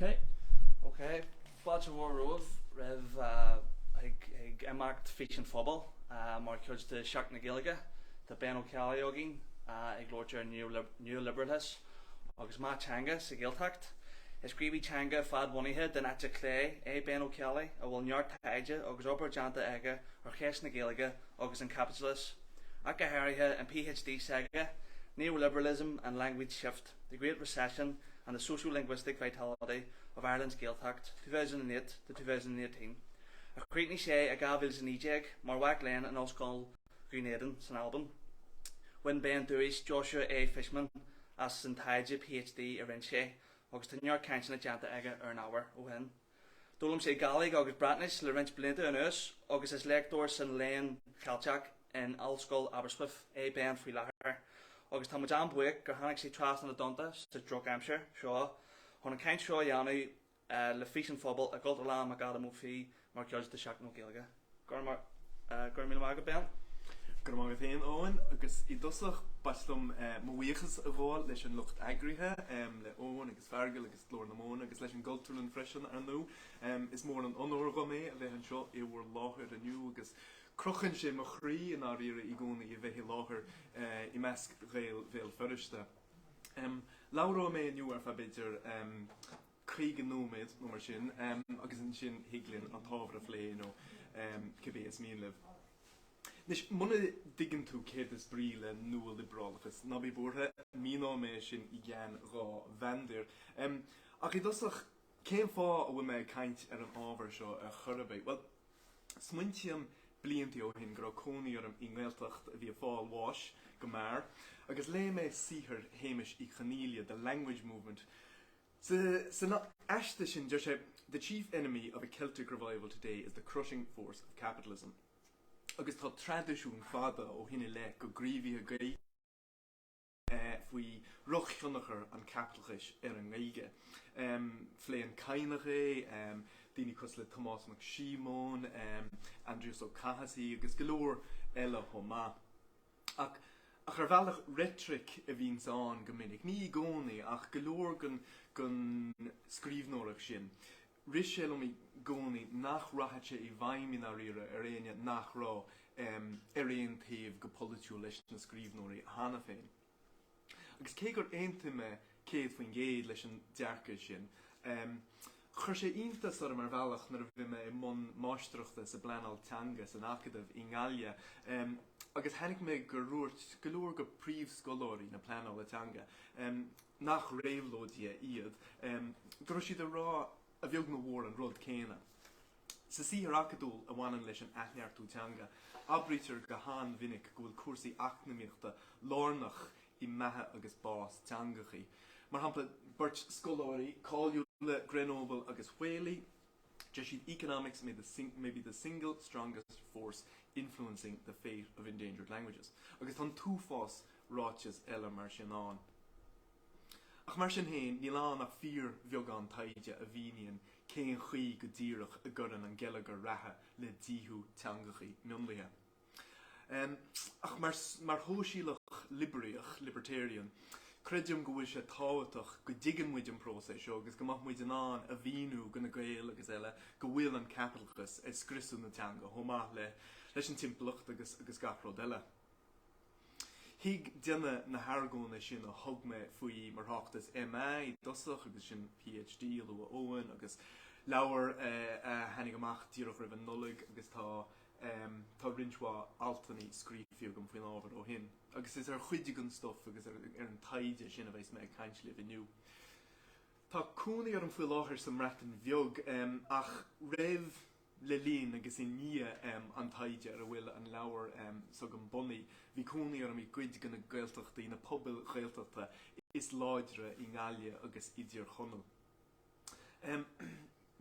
Ok. Ok, fáilte mhór romhaibh roimh chuig imeacht Fís an Phobail mar chuid de Sheachtain na Gaeilge. Tá Ben Ó Ceallaigh againn ag labhairt ar nualiberalachas agus meath teanga sa Ghaeltacht. Is gníomhaí teanga fadbhunaithe den eite chlé é Ben Ó Ceallaigh a bhfuil neart taighde agus obair déanta aige ar cheist na Gaeilge agus an caipitleachas, ach go háirithe an PhD s'aige, Neoliberalism and Language Shift, The Great Recession and the Sociolinguistic Vitality of Ireland's Gaeltacht, 2008 to 2018, a chríochnaigh sé i 2019 mar mhac léinn in Ollscoil Dhún Éideann san Albain. Bhain Ben duais Joshua A. Fishman as an taighde PhD a rinne sé agus tá neart cainteanna déanta aige ar an ábhar ó shin. D'fhoghlaim sé Gàidhlig agus Breatnais le roinnt blianta anuas agus is léachtóir san Léann Cheilteach in Ollscoil Aberystwyth é Ben faoi láthair agus tá muid an-bhuíoch gur tháinig sé trasna na dtonnta sa drochaimsir seo chun an chaint seo a dhéanamh le Fís an Phobail i gCultúrlann McAdam Ó Fiaich mar chuid de Sheachtain na Gaeilge. Go raibh míle maith agat, Ben. Go raibh maith agat féin, Eoin. Agus i dtosach, ba mhaith liom mo bhuíochas a ghabháil leis an lucht eagraithe, le Eoin agus Feargal agus Glór na Móna agus leis an gCultúrlann freisin, ar ndóigh. Is mór an onóir dhom é a bheith anseo i bhur láthair inniu agus crochann sé mo chroí i ndáiríre i gcónaí a bheith i láthair i measc Ghaeil Bhéal Feirste. Labhróidh mé inniu ar feadh b'fhéidir 50 nóiméad nó mar sin agus ansin thig linn an t-ábhar a phlé nó cibé is mian libh. Anois, muna dtuigeann tú céard is brí le nualiobrálachas, ná bí buartha, míneoidh mé sin i gceann dhá mheandair. Ach i dtosach, cén fáth a bhfuil mé ag caint ar an ábhar seo ar chor ar bith? Bhuel, smaointím blianta ó shin go raibh cónaí orm i nGaeltacht a bhí ag fáil bháis go mear agus léigh mé saothar Shéamais Uí Chonaola, The Language Movement, San aiste sin, deir sé, The chief enemy of a Celtic revival today is the crushing force of capitalism. Agus tá traidisiún fada ó shin i leith go gníomhaithe Gaeilge faoi dhrochthionchar an chaipitleachais ar an nGaeilge. Phléigh an Cadhnach é, daoine cosúil le Tomás Mac Síomóin, Aindrias Ó Cathasaigh agus go leor eile chomh maith. Ach ach ar bhealach reitric a bhíonns ann go minic, ní i gcónaí ach go leor den den scríbhneoireacht sin. Rith sé liom i gcónaí nach rachadh sé i bhfeidhm i ndáiríre ar éinne nach raibh ar aon taobh go polaitiúil leis na scríbhneoirí cheana féin. Agus cé gur aontaigh mé 100% leis an dearcadh sin, chuir sé iontas orm ar bhealach nuair a bhí mé i mbun máistreachta sa bpleanáil teanga san Acadamh i nGaillimh agus tháinig mé gur dhúirt go leor de príomhscoláirí na pleanála teanga, nach réabhlóidithe iad, go raibh siad ag rá a bheag nó a mhór an rud céanna. Sa saothar acadúil a bhaineann leis an athneartú teanga, abraítear go han-mhinic go bhfuil cúrsaí eacnamaíochta lárnach i mbeatha agus bás teangachaí. Mar shampla, beirt scoláirí cáiliúla, Grenoble agus Whaley, deir siad Economics may the may be the single strongest force influencing the fate of endangered languages. Agus tá an t-uafás ráiteas eile mar sin ann. Ach mar sin féin, níl ann ach fíorbheagán taighde a mhíníonn cén chaoi go díreach a gcuireann an geilleagar reatha le díothú teangachaí mionlaithe. Ach mar mar shóisialach liobraíoch, libertarian, creidim go bhfuil sé tábhachtach go dtuigeann muid an próiseas seo agus go mbeadh muid in ann a mhíniú do na Gaeil agus eile go bhfuil an caipitleachas ag scriosadh na teanga chomh maith le leis an timpeallacht agus agus gach rud eile. Chuig déanamh na hargóna sin a thug mé faoi mo thráchtas MA i dtosach agus ansin PhD a luaigh Eoin agus leabhar a tháinig amach díreach roimh an Nollaig agus tá tá roinnt mhaith altanna scríofa agam faoin ábhar ó shin. Agus is ar chuid den stuif agus ar an taighde sin a bheas mé ag caint libh inniu. Tá cónaí orm faoi láthair sa mBreatain Bheag ach roimh Le linn agus i ndiaidh an taighde ar a bhfuil an leabhar s'agam bunaithe, bhí cónaí orm i gcuid de na Gaeltachtaí, na pobail Ghaeltachta is láidre i nGaillimh agus i dTír Chonaill.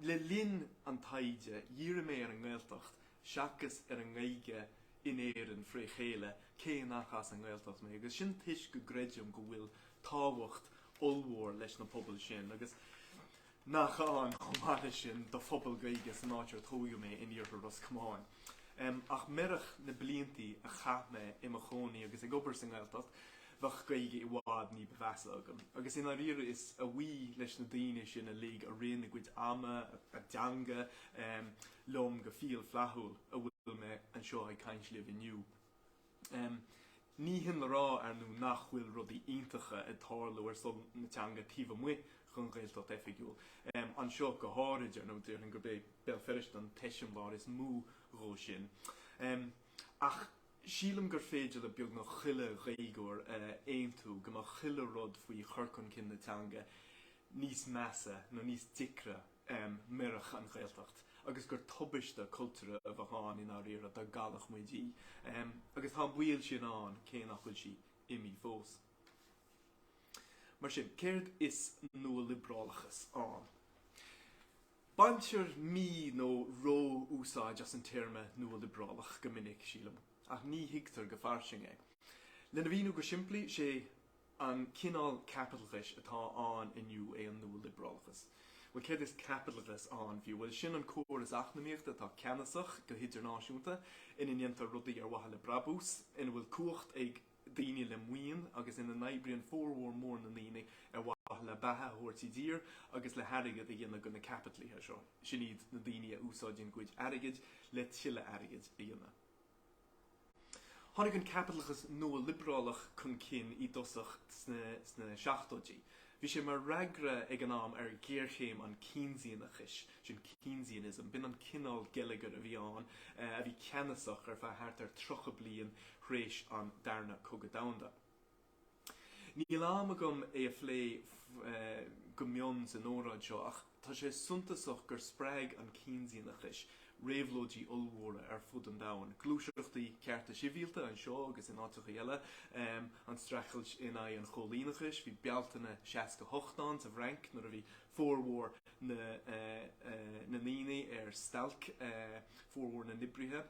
Le linn an taighde, dhírigh mé ar an nGaeltacht seachas ar an nGaeilge in Éirinn fré chéile, cé nach as an nGaeltacht mé, agus sin toisc go gcreidim go bhfuil tábhacht ollmhór leis na pobail sin agus. nach ann chomh maith leis sin do phobal Gaeilge san áit ar tógadh mé in iarthar Ros Comáin. Ach murach na bliantaí a chaith mé i mo chónaí agus ag obair sa nGaeltacht, Bheadh Gaeilge i bhfad ní ba mheasa agam. Agus i ndáiríre is a bhuí leis na daoine sin a lig a rinn a gcuid ama, a dteanga, liom go fial flaithiúil a bhfuil mé anseo ag caint libh inniu. Ní hin le rá, ar ndú, nach bhfuil rudaí iontacha ag tarlú ar son na teanga taobh amuigh den Ghaeltacht oifigiúil. Anseo go háirid, ar ndú, déarfainn gurb é Béal Feirste an t-eiseamláir is mó dhó sin. Ach sílim gur féidir le beagnach chuile Ghaeilgeoir a aontú go mbeadh chuile rud faoi chur chun cinn na teanga níos measa nó níos deacra murach an Ghaeltacht agus gur tubaiste cultúrtha a bheadh ann i ndáiríre dá gcaillfeadh muid í. Agus tá an baol sin ann cé nach bhfuil sí imithe fós. Mar sin, céard is nualiobrálachas ann? Baintear mí nó ró-úsáid as an téarma nualiobrálach go minic, sílim, ach ní thuigtear go fairsing é. Lena mhíniú go simplí, sé An cineál caipitleachais atá ann inniu é an nualiobrálachas. Bhuel, céard is caipitleachas ann fiú? Bhuel, sin an córas eacnamaíochta atá ceannasach go hidirnáisiúnta, ina ndéantar rudaí ar mhaithe le brabús, ina bhfuil cumhacht ag daoine le maoin agus ina n-oibríonn formhór mór na ndaoine ar mhaithe le beatha a thabhairt i dtír agus le hairgead a dhéanamh do na caipitlithe seo. Sin iad na daoine a úsáideann a gcuid airgid le tuilleadh airgid a dhéanamh. Tháinig an caipitleachas nua-liobrálach chun cinn i dtosach sna seachtóidí. Bhí sé mar fhreagra ag an am ar ghéarchéim an Keynesianachais, sin Keynesianism, b'in an cineál geilleagair a bhí ann a bhí ceannasach ar feadh thart ar 30 bliain thréis an Darna Cogadh Domhanda. Níl am agam é a phlé go mion san óráid seo ach tá sé suntasach gur spreag an Keynesianachas réabhlóidí ollmhóra ar fud an domhain, gluaiseachtaí cearta sibhialta anseo agus in áiteacha eile, an streachailt in aghaidh an choilíneachais, bhí Bealtaine 68 ann sa bhFrainc nuair a bhí formhór na ndaoine ar stailc, formhór na n-oibrithe.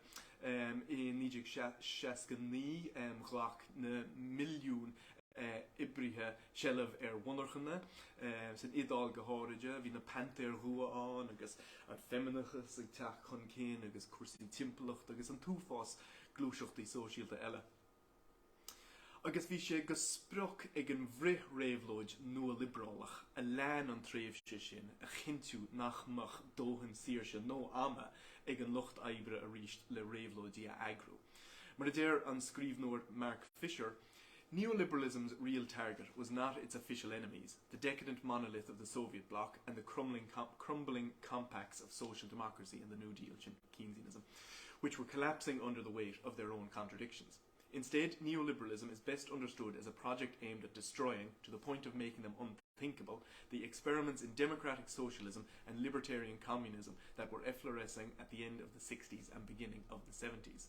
I 1969 ghlac na milliúin oibrithe seilbh ar mhonarchana, san Iodáil go háirid. Bhí na Paintéir Dhubha ann agus an feimineachas ag teacht chun cinn agus cúrsaí timpeallachta agus an t-uafás gluaiseachtaí sóisialta eile. Agus bhí sé de sprioc ag an bhfrith-réabhlóid nualiobrálach a lean an tréimhse sin a chinntiú nach mbeadh dóthain saoirse nó ama ag an lucht oibre arís le réabhlóidí a eagrú. Mar a deir an scríbhneoir Mark Fisher, Neoliberalism's real target was not its official enemies, the decadent monolith of the Soviet bloc and the crumbling, crumbling compacts of social democracy and the New Deal, Keynesianism, which were collapsing under the weight of their own contradictions. Instead, neoliberalism is best understood as a project aimed at destroying, to the point of making them unthinkable, the experiments in democratic socialism and libertarian communism that were efflorescing at the end of the 60s and beginning of the 70s.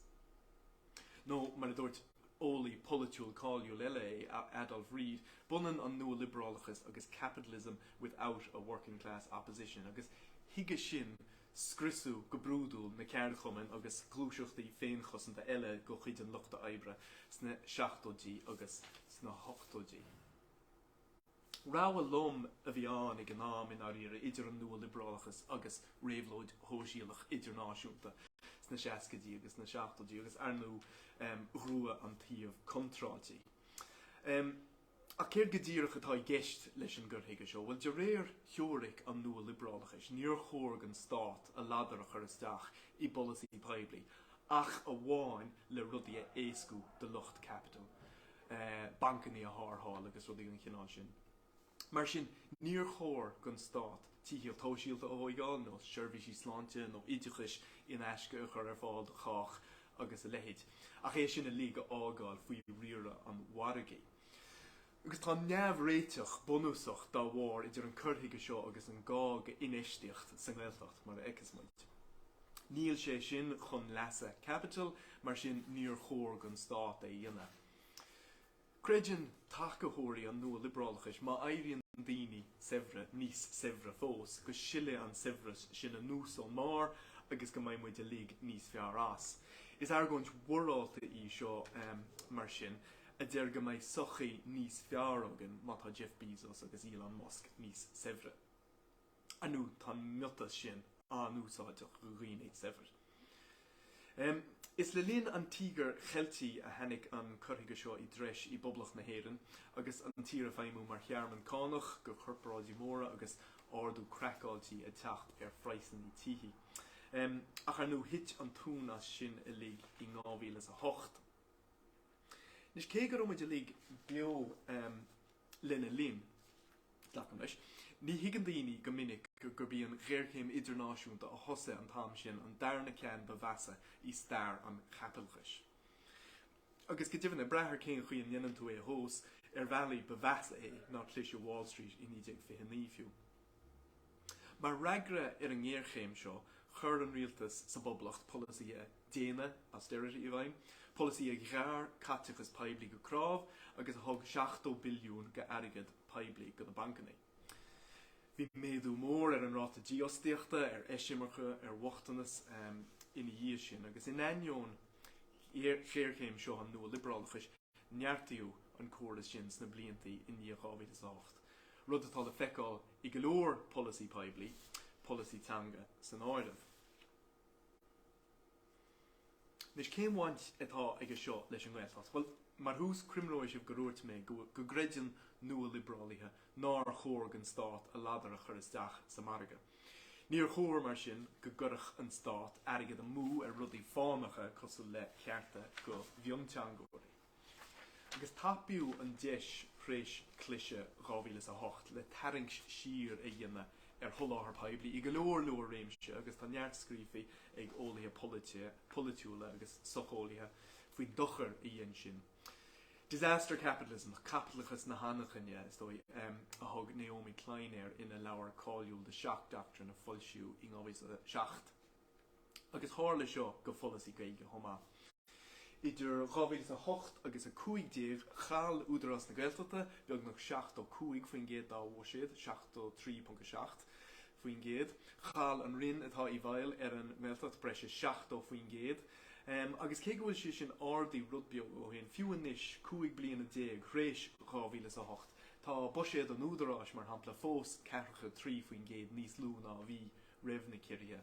Nó, mar a dúirt eolaí polaitiúil cáiliúil eile é, Adolph Reed, b'ionann an nualiobrálachas agus capitalism without a working class opposition, agus chuige sin scriosadh go brúidiúil na ceardchumainn agus gluaiseachtaí féinchosanta eile de chuid an luchta oibre sna seachtóidí agus sna hochtóidí. Rogha lom a bhí ann ag an am i ndáiríre idir an nua-liobrálachas agus réabhlóid shóisialach idirnáisiúnta sna seascaidí agus sna seachtóidí agus, ar ndóigh, ghnóthaigh an taobh contráilte. Ach céard go díreach atá i gceist leis an gcur chuige seo? Bhuel, de réir theoiric an nua-liobrálachais, níor chóir don stát a ladar a chur isteach i bpolasaí poiblí ach amháin le rudaí a éascú do lucht caipitil, bancanna a tharrtháil agus rudaí den chineál sin. Mar sin, níor chóir don stát tithíocht shóisialta a thóigeáil nó seirbhísí sláinte nó oideachais in aisce a chur ar fáil do chách agus a leithéid, ach é sin uilig a fhágáil faoi riaradh an mhargaidh. Agus tá neamhréiteach bunúsach dá bharr idir an cur chuige seo agus an gá go infheistíocht sa nGaeltacht, mar a fheicfeas muid. Níl sé sin chun leasa caipitil, mar sin níor chóir don stát é a dhéanamh. Creideann tacaitheoirí an nua-liobrálachais má éiríonn daoine saibhre níos saibhre fós, go silfidh an saibhreas sin anuas ón mbarr agus go mbeidh muid uilig níos fearr as. Is argóint mhorálta í seo, mar sin, a deir go mbeidh sochaí níos fearr againn má tá Jeff Bezos agus Elon Musk níos saibhre. Ar ndóigh, tá an miotas sin an-úsáideach do dhaoine saibhir. Is le linn an Tíogair Cheiltigh a tháinig an cur chuige seo i dtreis i bPoblacht na hÉireann agus an tír ag feidhmiú mar thearmann cánach go corparáidí móra agus ardú craiceáilte ag teacht ar phraghsanna tithe. Ach ar ndóigh thit an tóin as sin uilig in 2008. Anois cé go raibh muid uilig beo lena linn, glacaim leis, ní thuigeann daoine go minic gurb í an ghéarchéim idirnáisiúnta a thosaigh an t-am sin an darna ceann ba mheasa i stair an chaipitleachais. Agus go deimhin, ag brath ar cén chaoi a ndéanann tú é a thomhas, ar bhealaí ba mheasa é ná cliseadh Wall Street i 1929 fiú. Mar fhreagra ar an ngéarchéim seo, chuir an rialtas sa bPoblacht polasaithe déine, austerity, i bhfeidhm, polasaí a ghearr caiteachas poiblí go cnámh agus a thug 70 billiún go airgead poiblí go na bancanna. Bhí méadú mór ar an ráta dífhostaíochta, ar eisimirce, ar bhochtanas ina dhiaidh sin agus in ainneoin ghéarchéim seo an nua-liobrálachais, neartaíodh an córas sin sna blianta i ndiaidh 2008, rud atá le feiceáil i go leor polasaí poiblí, polasaí teanga san áireamh. Anois, cén bhaint atá aige seo leis an nGaeltacht? Bhuel, mar thús, cuimhneoidh sibh gur dhúirt mé go go gcreideann nua-liobrálaithe nár chóir don stát a ladar a chur isteach sa margadh. Níor chóir, mar sin, go gcuirfeadh an stát airgead amú ar rudaí fánacha cosúil le cearta go mhionteangóirí. Agus tapaíodh an deis thréis cliseadh 2008 le tarraingt siar a dhéanamh ar sholáthar poiblí i go leor leor réimse agus tá neart scríofa ag eolaithe polaitiúla agus socheolaithe faoin dochar a dhein sin. Disaster capitalism, caipitleachas na hanachaine, is dóigh, a thug Naomi Klein air ina leabhar cáiliúil The Shock Doctrine a foilsíodh in 2007. Agus tharla seo go pholasaí Gaeilge chomh maith. Idir 2008 agus 15, chaill Údarás na Gaeltachta beagnach 75% dá bhuiséad, 73.7%. Chaill an Roinn atá i bhfeighil ar an nGaeltacht breis is 70%. Agus cé go bhfuil sé sin ardaithe rud beag ó shin, fiú anois, 15 bliana thréis 2008, tá buiséad an Údaráis, mar shampla, fós ceathracha 3% níos lú ná a bhí roimh na ciorruithe.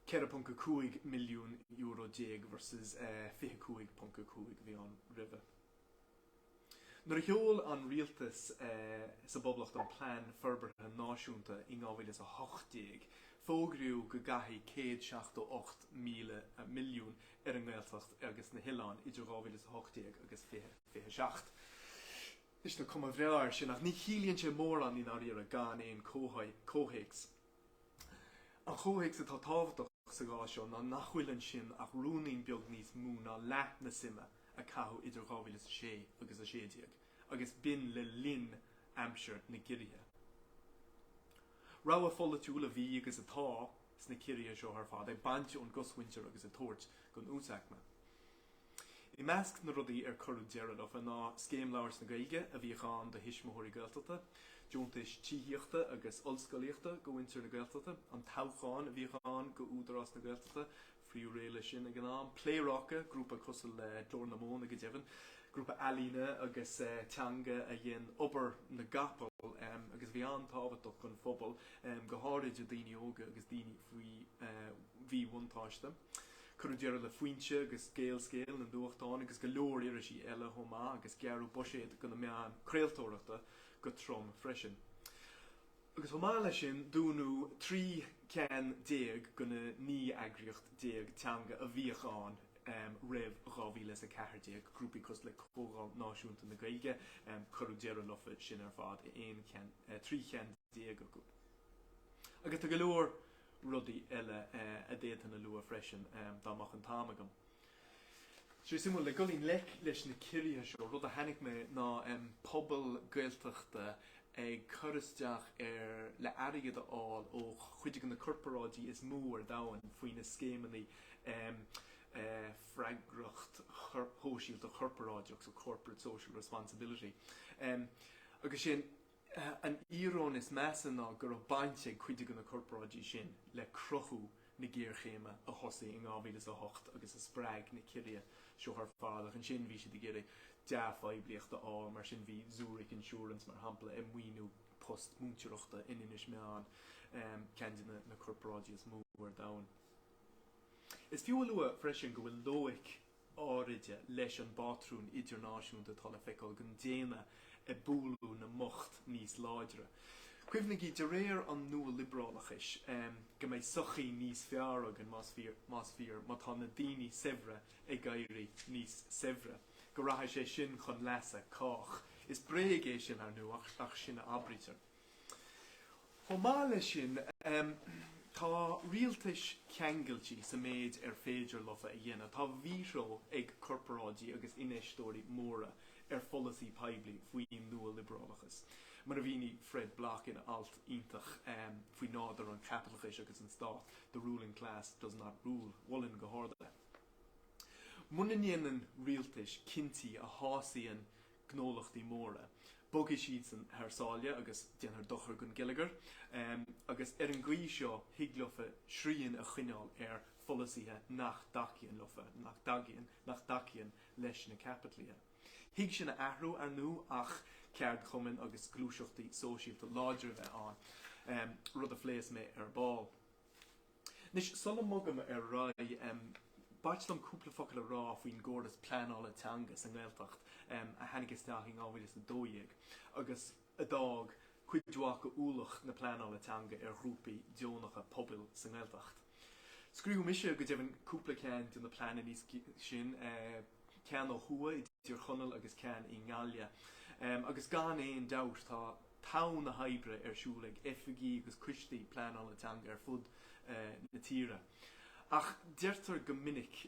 €4.5 milliún versus 25.5 a bhí ann roimhe. Nuair a sheol an rialtas sa bPoblacht an Plean Forbartha Náisiúnta in 2018, fógraíodh go gcaithfí 178 milliún ar an nGaeltacht agus na hoileáin idir 2018 agus 2027. Anois tá cuma bhreá air sin ach ní chiallaíonn sé mórán i ndáiríre gan aon chomhthéacs. An chomhthéacs atá tábhachtach sa gcás seo ná nach bhfuil ansin ach ruainnín beag níos mó ná leath na suime a caitheadh idir 2006 agus 16, agus b'in le linn aimsir na gciorruithe. Rogha pholaitiúil a bhí agus atá sna ciorruithe seo ar fad, ag baint ón gcosmhuintir agus ag tabhairt don uasaicme. I measc na rudaí ar cuireadh deireadh leofa ná Scéim Labhairt na Gaeilge a bhíodh ann do thuismitheoirí Gaeltachta, deontais tithíochta agus ollscolaíochta go mhuintir na Gaeltachta, an toghchán a bhíodh ann go Údarás na Gaeltachta, fríoth réidh leis sin ag an am, Pléaráca, grúpa cosúil le Glór na Móna go deimhin, grúpa ealaíne agus teanga a dhein obair na gcapall agus a bhí an-tábhachtach don phobal, go háirid daoine óga agus daoine faoi mhíbhuntáiste. Cuireadh deireadh le Foinse agus Gaelscéal, na nuachtáin, agus go leor irisí eile chomh maith, agus gearradh buiséad go na meáin craoltóireachta go trom freisin. Agus chomh maith leis sin, dúnadh 13 ceann go na 19 eagraíocht teanga a bhíodh ann roimh 2014, grúpaí cosúil le Comhdháil Náisiúnta na Gaeilge, cuireadh deireadh leofa sin ar fad, aon cheann, 13 cheann acu. Agus tá go leor rudaí eile a d'fhéadfainn a lua freisin dá mbeadh an t-am agam. Sé suimiúil, le dul i ngleic leis na ciorruithe seo, rud a chonaic mé ná pobal Gaeltachta ag cur isteach ar le airgead a fháil ó chuid de na corparáidí is mó ar domhan faoi na scéimeanna freagracht shóisialta chorparáideach, so corporate social responsibility. Agus sin. An íoróin is measa ná go raibh baint ag cuid de na corparáidí sin le cruthú na géarchéime a thosaigh in 2008 agus a spreag na ciorruithe seo ar fad ach ansin bhí siad ag iarraidh dea-phoiblíocht a fháil mar sin bhí Zurich Insurance mar shampla ag maoiniú post múinteoireachta in Inis Meáin, ceann de na corparáidí is mó ar domhan. Is fiú a lua freisin go bhfuil loighic áiride leis an bpátrún idirnáisiúnta atá le feiceáil den déine ag bualadh na mbocht níos láidre. Cuimhnigí, de réir an nua-liobrálachais, go mbeidh sochaí níos fearr againn, más fíor, más fíor, má tá na daoine saibhre ag éirí níos saibhre, go rachaidh sé sin chun leasa cách. Is bréag é sin, ar ndóigh, ach sin a abraítear. Chomh maith leis sin, tá rialtais ceangailte sa méid ar féidir leofa a dhéanamh. Tá veto ag corparáidí agus infheisteoirí móra ar pholasaí poiblí faoin nua-liobrálachas, mar a mhínigh Fred Block ina alt iontach faoi nádúr an chaipitleachais agus an stát, The Ruling Class Does Not Rule. Mholfainn go hard é. Muna ndéanann rialtais cinntí a shásaíonn gnólachtaí móra. Bogfaidh siadsan thar sáile agus déanfar dochar don gheilleagar, agus ar an gcaoi seo thig leofa srian a choinneáil ar pholasaithe nach dtacaíonn leofa, nach dtacaíonn, nach dtacaíonn leis na caipitlithe. Thig sin a athrú, ar ndú, ach ceardchumainn agus gluaiseachtaí sóisialta láidre a bheith ann, rud a phléas mé ar ball. Anois, sula mbogaim ar aghaidh, b'ait liom cúpla focal a rá faoin gcóras pleanála teanga sa nGaeltacht a tháinig isteach in 2012 agus a d'fhág cuid mhaith de ualach na pleanála teanga ar ghrúpaí deonacha pobail sa nGaeltacht. Scríobh mise, go deimhin, cúpla ceann de na pleananna sin, ceann ó thuaidh i dTír Chonaill agus ceann i nGaillimh. Agus gan aon dabht, tá togha na hoibre ar siúl ag oifigí agus coistí pleanála teanga ar fud na tíre. Ach deirtear go minic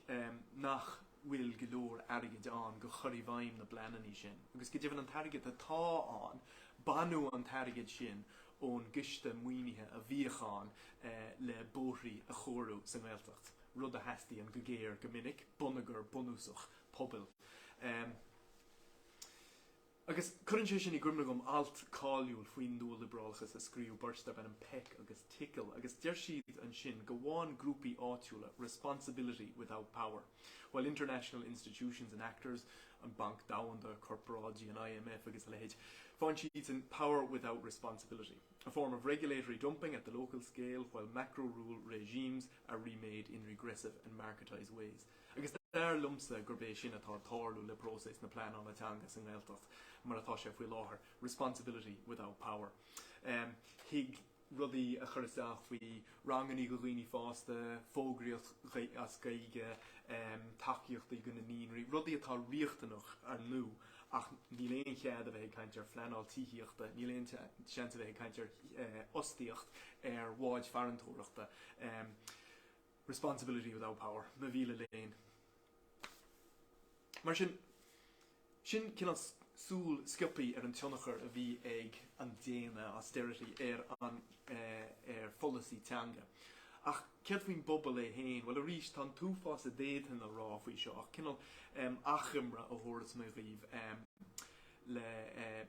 nach bhfuil go leor airgid ann go chur i bhfeidhm na bpleananna sin. Agus go deimhin an t-airgead atá ann, baineadh an t-airgead sin ón gciste maoinithe a bhíodh ann le bóithrí a chóiriú sa nGaeltacht, rud a theastaíonn go géar go minic, bonneagar bunúsach pobail. Agus cuireann sé sin i gcuimhne dhom alt cáiliúil faoin nua-liobrálachas a scríobh beirt darb ainm Peck agus Tickell, agus deir siad ansin go bhfaigheann grúpaí áitiúla responsibility without power, while international institutions and actors, an Banc Domhanda, corparáidí, an IMF agus a leithéid, faigheann siadsan power without responsibility, a form of regulatory dumping at the local scale while macro-rule regimes are remade in regressive and marketised ways. Agus dar liomsa gurb é sin atá ag tarlú le próiseas na pleanála teanga sa nGaeltacht mar atá sé faoi láthair, responsibility without power. Thig rudaí a chur isteach faoi rangannaí do dhaoine fásta, fógraíocht as Gaeilge, tacaíochtaí do na naíonraí, rudaí atá riachtanach ar ndú ach níl aon chead a bheith ag caint ar phleanáil tithíochta, níl aon seans a bheith ag caint ar fhostaíocht, ar bháid farantóireachta. Responsibility without power, mo mhíle léan. Mar sin, sin cineál súil sciobtha ar an tionchar a bhí ag an déine, austerity, ar an ar pholasaí teanga. Ach céard faoin bpobal é féin? Bhuel arís, tá an t-uafás a d'fhéadfainn a rá faoi seo ach cineál achoimre a thabharfas mé dhaoibh le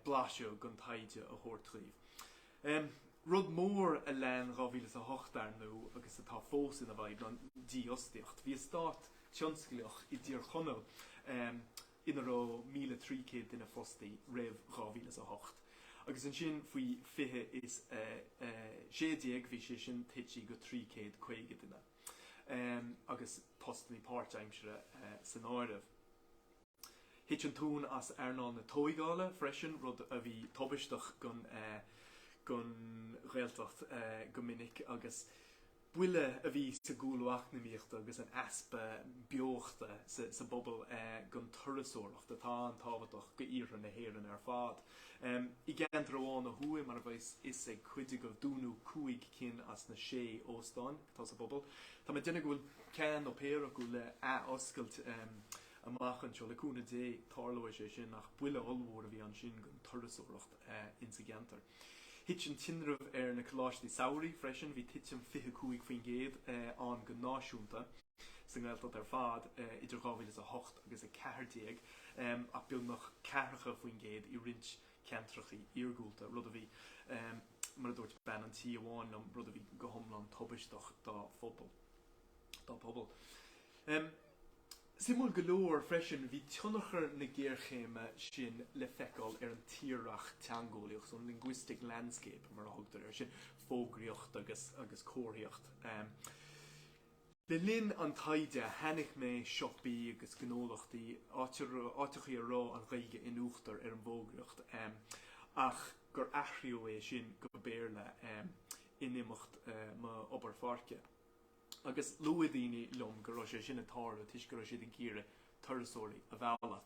blaiseadh den taighde a thabhairt dhaoibh. Rud mór a lean 2008, ar ndú, agus atá fós ina bhfadhb, ná an dífhostaíocht. Bhí eastát tionsclaíoch i dTír Chonaill ina raibh 1,300 duine fostaí roimh 2008, agus ansin faoi 20 is 16 bhí sé sin tite go 350 duine, agus postannaí páirtaimsire san áireamh. Thit an tóin as earnáil na tóigeála freisin, rud a bhí tubaisteach don Ghaeltacht go minic, agus buille a bhí sa gcúlú eacnamaíochta agus an easpa beochta sa bpobal don turasóireacht, atá an-tábhachtach d'iarthar na hÉireann ar fad. I gceantar amháin ó thuaidh, mar a bheas fhios ag cuid agaibh, dúnadh 5 cinn as na sé óstán atá sa bpobal. Tá mé ag déanamh go bhfuil ceann nó péire acu le athoscailt. Amach anseo, le cúnamh Dé, tarlóidh sé sin, ach buille ollmhór a bhí ansin don turasóireacht insa gceantar. Thit an tinreamh ar na coláistí samhraidh freisin, bhí titim 25% ann go náisiúnta sa nGaeltacht ar fad idir 2008 agus 14, ach beagnach 40% i roinnt ceantrachaí iargúlta, rud a bhí, mar a dúirt bean an tí amháin liom, rud a bhí go hiomlán tubaisteach dá phobal. Dá pobal. Suimiúil go leor freisin, bhí tionchar na géarchéime sin le feiceáil ar an tírdhreach teangeolaíoch, so an linguistic landscape mar a thugtar air sin, fógraíocht agus agus comharthaíocht. Le linn an taighde shainaithin mé siopaí agus gnólachtaí, áiteachaí a raibh an Ghaeilge in uachtar ar an bhfógraíocht ach gur athraíodh é sin go Béarla in imeacht m'obair pháirce. Agus luaigh daoine liom go raibh sé sin ag tarlú toisc go raibh siad ag iarraidh turasóirí a mhealladh.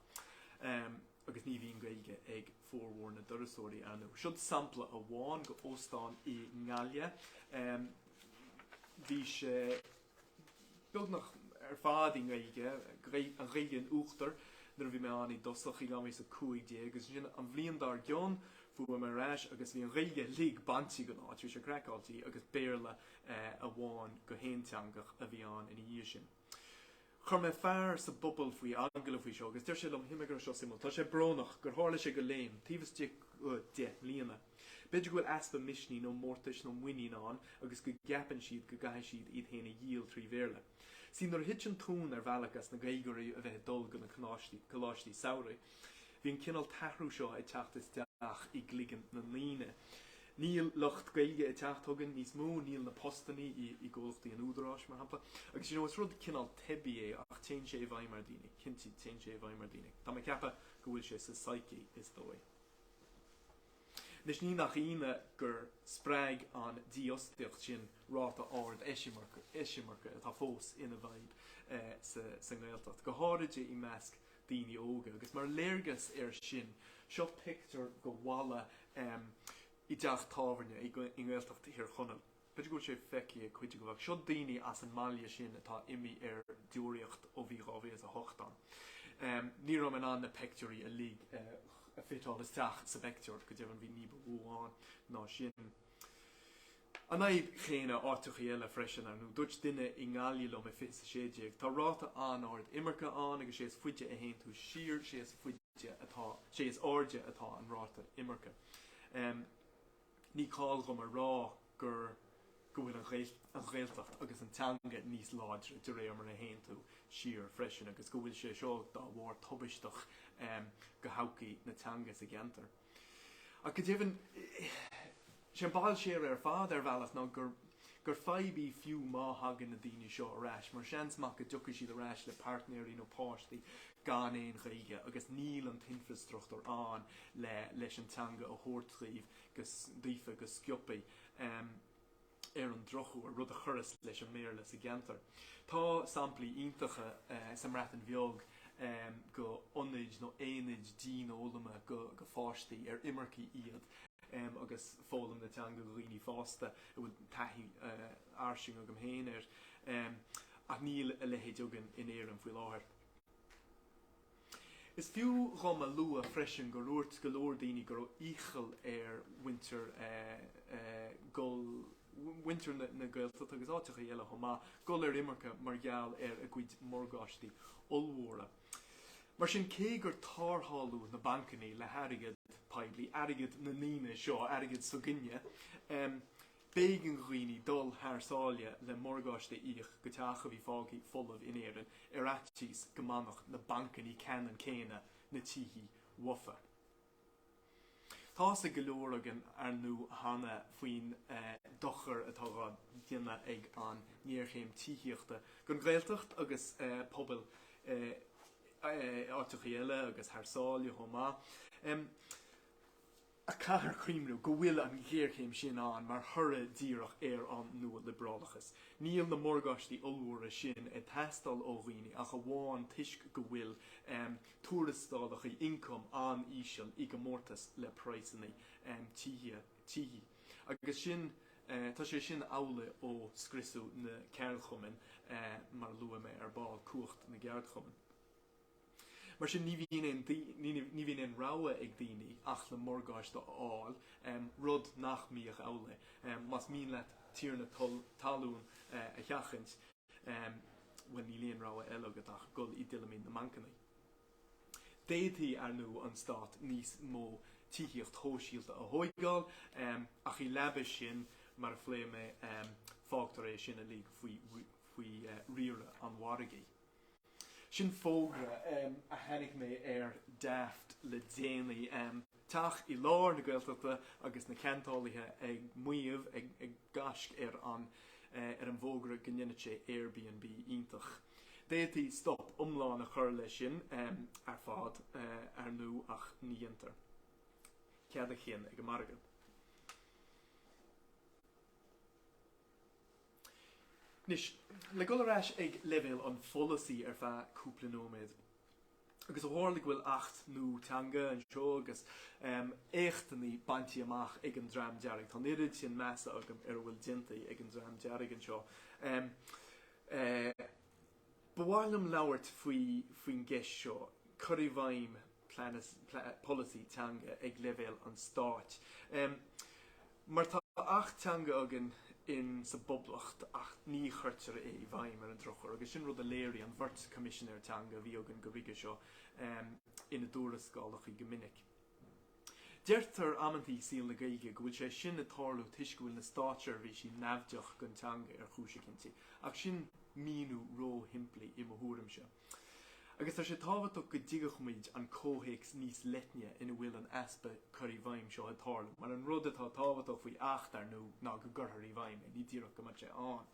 Agus ní bhíonn Gaeilge ag formhór na dturasóirí, ar ndóigh. Seo sampla amháin go óstán i nGaillimh. Bhí sé beagnach ar fad i nGaeilge, an Ghaeilge in uachtar, nuair a bhí mé ann i dtosach i 2015 agus ansin an bhliain dár gcionn chuaigh mé ar ais agus bhí an Ghaeilge uilig bainte den áit, bhí sé craiceáilte agus Béarla amháin go haonteangach a bhí ann ina dhiaidh sin. Chuir mé fear sa bpobal faoi agallamh faoi seo agus deir sé liom, shíl mé go raibh seo suimiúil, tá sé brónach gur tharla sé go léim taobh istigh de 10 mbliana. B'fhéidir go bhfuil easpa misnigh nó mórtais nó muinín ann agus go gceapann siad go gcaithfidh siad iad féin a dhíol trí Bhéarla. Sea, nuair a thit an tóin ar bhealach as na Gaeilgeoirí a bheith ag dul go na coláistí samhraidh, Bhí an cineál t-athrú seo ag teacht isteach i gcloigeann na ndaoine. Níl lucht Gaeilge ag teacht chugainn níos mó, níl na postannaí i gcomhlachtaí an Údaráis, mar shampla. Agus you know, is rud cineál teibí é ach téann sé i bhfeidhm ar daoine, cinnte, téann sé i bhfeidhm ar daoine. Tá mé ag ceapadh go bhfuil sé sa psyche, is dóigh. Anois ní nach ionadh gur spreag an dífhostaíocht sin ráta ard eisimirce atá fós ina bhfadhb sa nGaeltacht, go háirid i measc daoine óga. Agus mar léargas air sin, seo pictiúr go bhalla i dteach tábhairne i nGaeltacht Thír Chonaill. B'fhéidir go bhfuil sé feicthe ag cuid agaibh ach seo daoine as an mbaile sin atá imithe ar deoraíocht ó bhí 2008 ann. Ní raibh mé in ann na peictiúirí uilig a fiteáil isteach sa bpeictiúr, go deimhin bhí ní ba mhó ann ná sin. An fhadhb chéanna áiteachaí eile freisin, ar ndóigh. Dúirt duine i nGaillimh liom i 2016, tá ráta an-ard imirce ann agus sé is faide a théann tú siar, sé is faide atá, sé is airde atá an ráta imirce. Ní call dhom a rá gur, go bhfuil an Ghaeltacht agus an teanga níos láidre de réir mar a théann tú siar freisin agus go bhfuil sé seo dá bharr tubaisteach go thodhchaí na teanga sa gceantar. Ach go deimhin, sé an ball séire ar fad ar bhealach ná gur gur fadhb í fiú má thagann na daoine seo ar ais, mar seans maith go dtiocfaidh siad ar ais le páirtnéirí nó páistí gan aon Ghaeilge agus níl an t-infreastruchtúr ann le leis an teanga a thabhairt daoibh go daofa go sciobtha. Ar an drochuair, rud a chuireas leis an mBéarla sa gceantar. Tá samplaí iontacha sa mBreatain Bheag go ionaid nó aonaid dianfhoghlama go pháistí ar imircigh iad agus foghlaim na teanga go dhaoine fásta a bhfuil taithí fhairsing agam féin air ach níl a leithéid againn in Éirinn faoi láthair. Is fiú dhom a lua freisin gur dhúirt go leor daoine go raibh iachall ar mhuintir gul, mhuintir na Gaeltachta agus áiteachaí eile chomh maith, gul ar imirce mar gheall ar a gcuid morgáistí ollmhóra. Mar sin, cé gur tarrtháladh na bancannaí le hairgead poiblí, airgead na ndaoine seo, airgead s'againne, B'éigean do dhaoine dul thar sáile le morgáiste a íoc go teach a bhí fágtha folamh in Éirinn ar fhaitíos go mbainfeadh na bancannaí ceannann céanna na tithe uafa. Tá's ag go leor againn ar ndóigh cheana faoin dochar atá dhá dhéanamh ag an ngéarchéim tithíochta don Ghaeltacht agus pobail áiteachaí eile agus thar sáile chomh maith. Ach caithfear cuimhniú go bhfuil an ghéarchéim sin ann mar thoradh díreach ar an nua-liobrálachas. Níl na morgáistí ollmhóra sin ag teastáil ó dhaoine ach amháin toisc go bhfuil tuarascálacha ioncaim an-íseal i gcomórtas le praghsanna tithe. Agus sin, tá sé sin amhlaidh ó scriosadh na ceardchumainn, mar a luaigh mé ar ball, cumhacht na gceardchumann. Mar sin, ní bhíonn aon ní bhíonn aon rogha ag daoine ach le morgáiste a fháil, rud nach mbíodh amhlaidh. Más mian leat tiarna talún a sheachaint, bhuel, níl aon rogha eile agat ach dul i dtuilleamaí na mbancanna. D'fhéadfaí, ar ndóigh, an stát níos mó tithíocht shóisialta a thóigeáil, ach i leaba sin, mar a phléigh mé, fágtar é sin uilig faoi riaradh an mhargaidh. Sin fógra a tháinig mé air Daft le déanaí. Teach i lár na Gaeltachta agus na ceantálaithe ag maíomh, ag gaisc ar an. ar an bhfógra go ndéanfadh sé Airbnb iontach. D'fhéadfaí stop iomlán a chur leis sin ar fad, ar ndú, ach ní dhéantar. Cead a chinn ag an margadh. Anois, le dul ar ais ag leibhéal an pholasaí ar feadh cúpla nóiméad, agus ó tharla go bhfuil Acht nua teanga anseo agus éachtannaí bainte amach ag an Dream Dearg, tá an oiread sin measa agam ar a bhfuil déanta ag an Dream Dearg anseo, ba mhaith liom labhairt faoi faoin gceist seo, cur i bhfeidhm polasaí teanga ag leibhéal an stáit. Mar tá Acht Teanga againn in sa bPoblacht ach ní chuirtear é i bhfeidhm ar an drochuair agus sin rud a léirigh an bheirt Coimisinéir Teanga a bhí againn go chuige seo ina dtuarascálacha go minic. Deirtear amantaí i saol na Gaeilge go bhfuil sé sin ag tarlú toisc go bhfuil na státseirbhísí naimhdeach don teanga ar chúis eicínt ach sin míniú ró-shimplí i mo thuairimse. Agus tá sé tábhachtach go dtuigfeadh muid an comhthéacs níos leithne ina bhfuil an easpa cur i bhfeidhm seo ag tarlú, mar an rud atá tábhachtach faoi Acht, ar ndú, ná go gcuirfear i bhfeidhm é, ní díreach go mbeadh sé ann.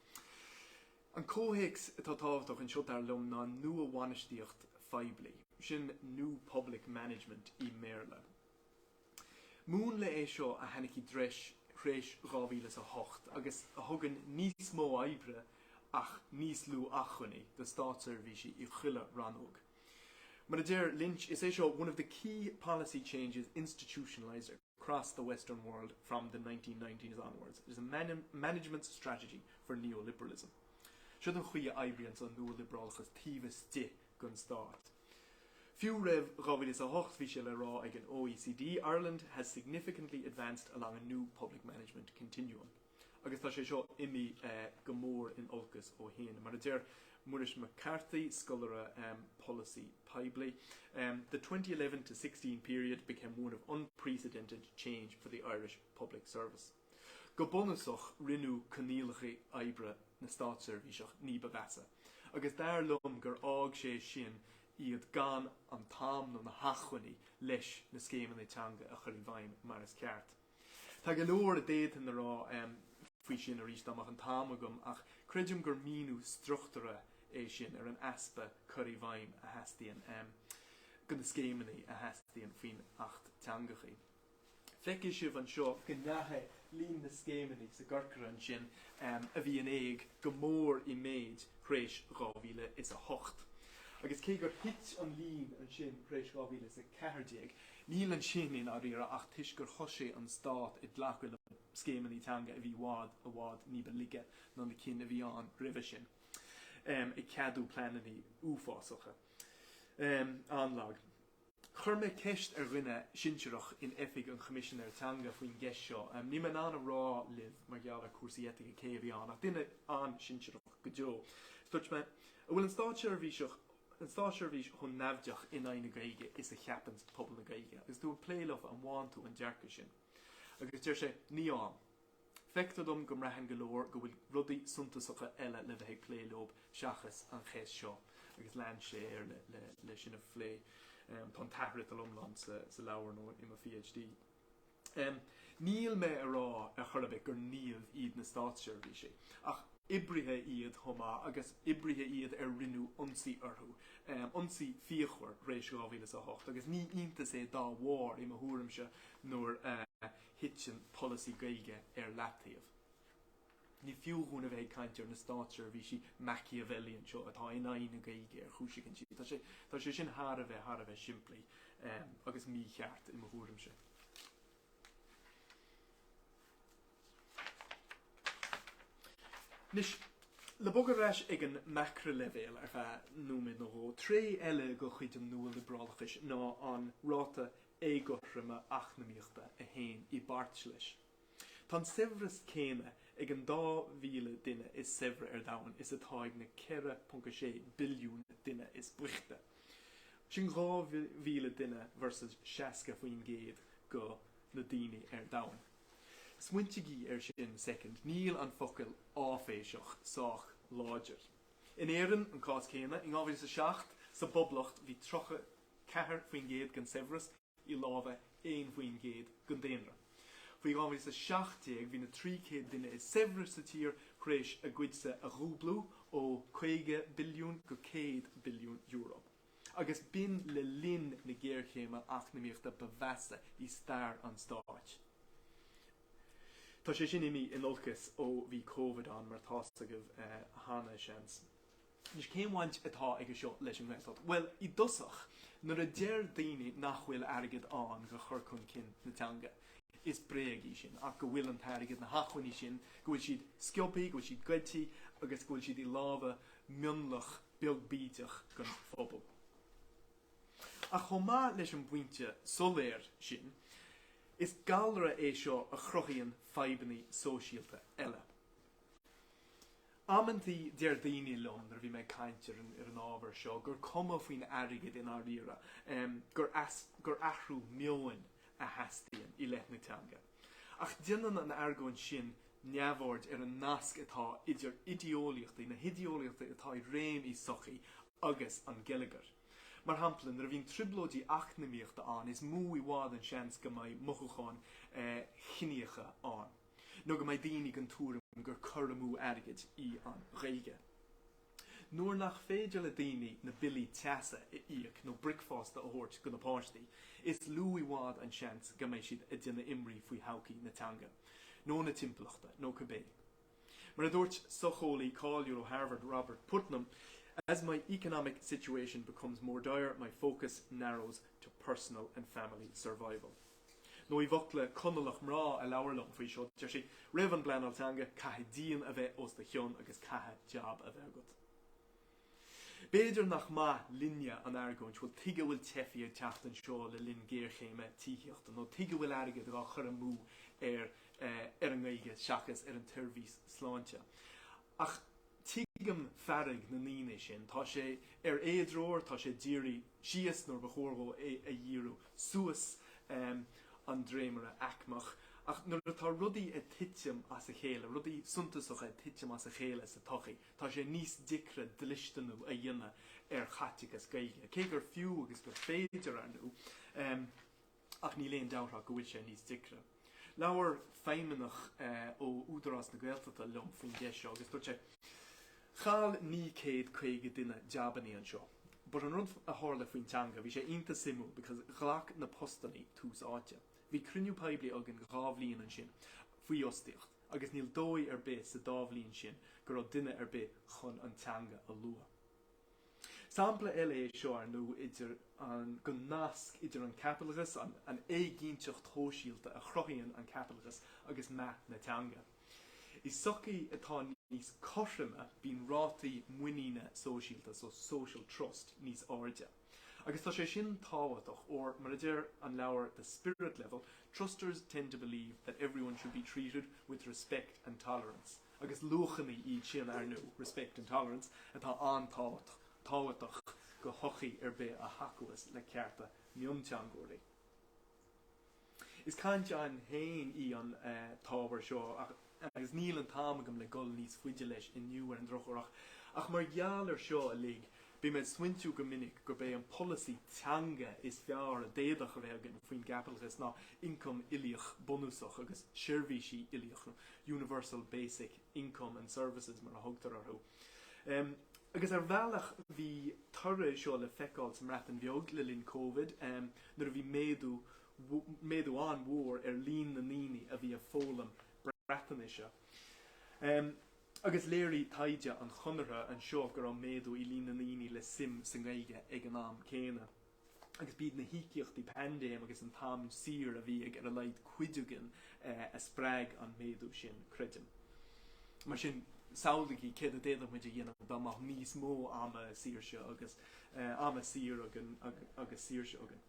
An comhthéacs atá tábhachtach anseo, dar liom, ná nua-bhainistíocht phoiblí, sin New Public Management i mBéarla. Múnla é seo a tháinig i dtreis thréis 2008 agus a thugann níos mó oibre ach níos lú acmhainní do státseirbhísigh i chuile rannóg. Mar a deir Lynch, is é seo one of the key policy changes institutionalised across the western world from the 1990s onwards. It is a management strategy for neoliberalism. Siod an chaoi a oibríonns an nualiobrálachas taobh istigh den stát. Fiú roimh 2008 bhí sé le rá ag an OECD, Ireland has significantly advanced along a new public management continuum. Agus tá sé seo imithe go mór in olcas ó shin. Mar a deir Muiris Mac Cárthaigh, scoláire polasaí poiblí, The 2011 to 16 period became one of unprecedented change for the Irish public service. Go bunúsach, rinneadh coinníollacha oibre na státseirbhíseach ní ba mheasa, agus dar liom gur fhág sé sin iad gan an t-am nó na hacmhainní leis na scéimeanna teanga a chur i bhfeidhm mar is ceart. Tá go leor a d'fhéadfainn a rá faoi sin arís dá mbeadh an t-am agam, ach creidim gur míniú struchtúrtha é sin ar an easpa cur i bhfeidhm a theastaíonn do na scéimeanna a theastaíonn faoin Acht Teangacha. Feicfidh sibh anseo go ndeachaigh líon na scéimeanna sa gcorcra ansin a bhí in éag go mór i méid thréis 2008. Agus cé gur thit an líon ansin thréis 2014, níl ansin i ndáiríre ach toisc gur thosaigh an stát ag glacadh le scéimeanna teanga a bhí i bhfad, i bhfad ní ba laige ná na cinn a bhí ann roimhe sin, ag ceadú pleananna uafásacha. An-lag. Chuir mé ceist ar dhuine sinsearach in Oifig an Choimisinéir Teanga faoin gceist seo. Níl mé in ann a rá libh mar gheall ar cúrsaí eitice cé a bhí ann, ach duine an-sinsearach go deo. Dúirt mé, An bhfuil an státseirbhíseach, an státseirbhís chomh naimhdeach in aghaidh na Gaeilge is a cheapann pobal na Gaeilge? Agus tú ag plé leofa, an bhfaigheann tú an dearcadh sin? Agus deir sé, Ní fhaighim. Feictear dom go mbraitheann go leor go bhfuil rudaí suntasacha eile le bheith ag plé leob seachas an cheist seo agus lean sé air le sin a phlé. Tá an t-athfhriotal iomlán sa leabhar nó i mo PhD. Níl mé a rá ar chor ar bith gur naoimh iad na státseirbhísigh, ach oibrithe iad chomh maith agus oibrithe iad ar rinneadh ionsaí orthu, ionsaí fíochmhar, tar éis 2008 agus ní iontas é dá bharr i mo thuairimse nuair a thiteann polasaí Gaeilge ar leataobh. Ní fiú dhúinn a bheith ag caint ar na státseirbhísigh Machiavelli anseo atá in aghaidh na Gaeilge ar chúis éicint. Tá sé, tá sé sin thar a bheith, thar a bheith simplí agus mícheart i mo thuairimse. Anois, le bogadh ar ais ag an macra-leibhéal ar feadh nóiméad nó dhó, tréith eile de chuid an nua-liobrálachais ná an ráta éagothroime eacnamaíochta a théann i bpáirt leis. Tá an saibhreas céanna ag an 2,000 duine is saibhre ar domhan is atá ag na 4.6 billiún duine is boichte. Sin 2,000 duine versus 60% go na daoine ar domhan. Smaointigí ar sin soicind, níl an focal áiféiseach sách láidir. In Éirinn, an cás céanna, in 2007, sa bPoblacht, bhí 34% den saibhreas i lámha 1% den daonra. Faoi 2017 bhí na 300 duine is saibhre sa tír tar éis a gcuidse a dhúblú ó 50 billiún go 100 billiún euro. Agus b'in le linn na géarchéime eacnamaíochta ba mheasa i stair an stáit. Tá sé sin imithe in olcas ó bhí Covid ann, mar tá's agaibh cheana, seans. Anois, cén bhaint atá aige seo leis an nGaeltacht? Bhuel, i dtosach, nuair a deir daoine nach bhfuil airgead ann do chur chun cinn na teanga, is bréag í sin, ach go bhfuil an t-airgead, na hacmhainní sin, go bhfuil siad sciobthaí, go bhfuil siad goidtí agus go bhfuil siad i lámha mionlach beag bídeach den phobal. Ach chomh maith leis an bpointe soiléir sin, is galra é seo a chruthaíonn fadhbanna sóisialta eile. Amantaí deir daoine liom nuair a bhí mé ag caint ar an ar an ábhar seo gur cuma faoin airgead i ndáiríre, gur gur athrú meoin a theastaíonn i leith na teanga. Ach déanann an argóint sin neamhaird ar an nasc atá idir idé-eolaíochtaí, na hidé-eolaíochtaí atá i réim i sochaí agus an geilleagar. Mar shampla, nuair a bhíonn trioblóidí eacnamaíochta ann is mó i bhfad an seans go mbeidh mothúcháin chiníocha ann. nó go mbeidh daoine den tuairim gur cur amú airgid í an Ghaeilge. Nuair nach féidir le daoine na billí teasa a íoc nó bricfeasta a thabhairt do na páistí, is lú i bhfad an seans go mbeidh siad ag déanamh imní faoi thodhchaí na teanga, nó na timpeallachta, nó cibé. Mar a dúirt socheolaí cáiliúil ó Harvard, Robert Putnam, As my economic situation becomes more dire, my focus narrows to personal and family survival. Nó i bhfocla Conallach mná a labhair liom faoi seo, deir sí, roimh an bpleanáil teanga, caithfidh díon a bheith os do chionn agus caithfidh jab a bheith agat. B'fhéidir nach maith linne an argóint, bhuel tuige a bhfuil teifigh ag teacht anseo le linn géarchéime tithíochta nó tuige a bhfuil airgead á chur amú ar ar an nGaeilge seachas ar an tseirbhís sláinte. Ach Tuigim fearg na ndaoine sin. Tá sé ar éidreoir, tá sé dírithe síos nuair ba chóir dhó é a dhíriú suas an dréimire aicmeach. Ach nuair atá rudaí ag titim as a chéile, rudaí suntasacha ag titim as a chéile sa tsochaí, tá sé níos deacra dlisteanú a dhéanamh ar chaiteachas Gaeilge. Cé gur fiú agus gur féidir, ar ndóigh. Ach níl aon dabht ach go bhfuil sé níos deacra. Labhair feidhmeannach ó Údarás na Gaeltachta liom faoin gceist seo agus dúirt sé, Chaill 950 duine jabannaí anseo. But an rud a tharla faoin teanga, bhí sé iontach suimiúil because ghlac na postannaí tús áite. Bhí cruinniú poiblí againn dhá bhliain ansin faoi fhostaíocht agus níl dóigh ar bith sa dá bhliain sin go raibh duine ar bith chun an teanga a lua. Sampla eile é seo, ar ndóigh, idir an den nasc idir an caipitleachas, an éiginnteacht shóisialta a chruthaíonn an caipitleachas agus meath na teanga. I sochaí atá níos cothroime bíonn rátaí muiníne sóisialta, so social trust, níos airde. Agus tá sé sin tábhachtach, óir mar a deir an leabhar The Spirit Level, trusters tend to believe that everyone should be treated with respect and tolerance. Agus luachanna iad sin, ar ndóigh, respect and tolerance, atá an-tábhachtach do shochaí ar bith a thacós le cearta mionteangóirí. Is caint ann féin í an t-ábhar seo agus níl an t-am agam le dul níos faide leis inniu ar an drochuair ach ach mar gheall ar seo uilig bím ag smaointiú go minic gurb é an polasaí teanga is fearr a d'fhéadfadh a bheith againn faoin gcaipitleachas ná ioncam uilíoch bunúsach agus seirbhísí uilíoch, nó universal basic income and services mar a thugtar orthu. Agus ar bhealach bhí toradh seo le feiceáil sa mBreatain Bheag le linn Covid nuair a bhí méadú méadú an-mhór ar líon na ndaoine a bhí ag foghlaim Breatnaise. Agus léirigh taighde an Chonartha anseo go raibh méadú i líon na ndaoine le suim sa nGaeilge ag an am céanna. Agus b'iad na híocaíochtaí paindéim agus an t-am saor a bhí ag ar a laghad cuid againn a spreag an méadú sin, creidim. Mar sin, samhlaígí céard a d'fhéadfadh muid a dhéanamh dá mbeadh níos mó ama saoirse agus ama saor againn agus saoirse againn.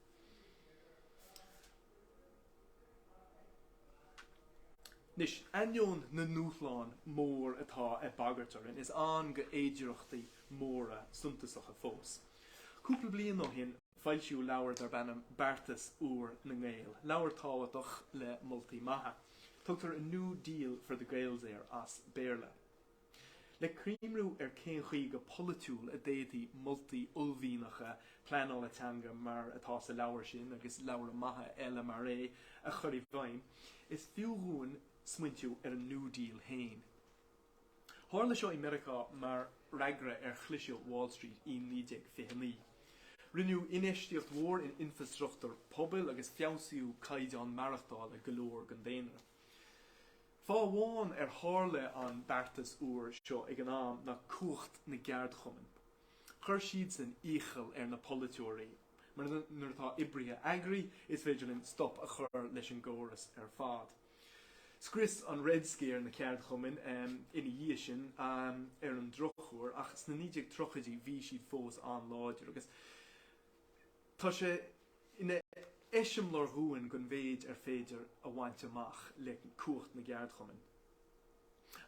Anois, ainneoin na ndúshlán mór atá ag bagairt orainn, is ann go fhéidearthachtaí móra suntasacha fós. Cúpla bliain ó shin foilsíodh leabhar darb ainm Beartas Úr na nGael, leabhar tábhachtach le moltaí maithe. Tugtar A New Deal for the Gaels air as Béarla. Le coimriú ar cén chaoi go polaitiúil a d'fhéadfaí moltaí uaillmhianacha pleanála teanga mar atá sa leabhar sin agus leabhra maithe eile mar é a chur i bhfeidhm, is fiú dhúinn smaointiú ar an New Deal féin. Tharla seo i Meiriceá mar fhreagra ar chliseadh Wall Street i 1929. Rinneadh infheistíocht mhór in infreastruchtúr pobail agus feabhsaíodh caighdeán maireachtála go leor den daonra. Fáth amháin ar tharla an beartas úr seo ag an am ná cumhacht na gceardchumann. Chuir siadsan iachall ar na polaiteoirí, mar nuair atá oibrithe eagraithe is féidir linn stop a chur leis an gcóras ar fad. Scrios an Red Scare na ceardchumainn ina dhiaidh sin, ar an drochuair, ach sna 1930idí bhí siad fós an-láidir agus tá sé ina eiseamláir dhúinn den mhéid ar féidir a bhaint amach le cumhacht na gceardchumann.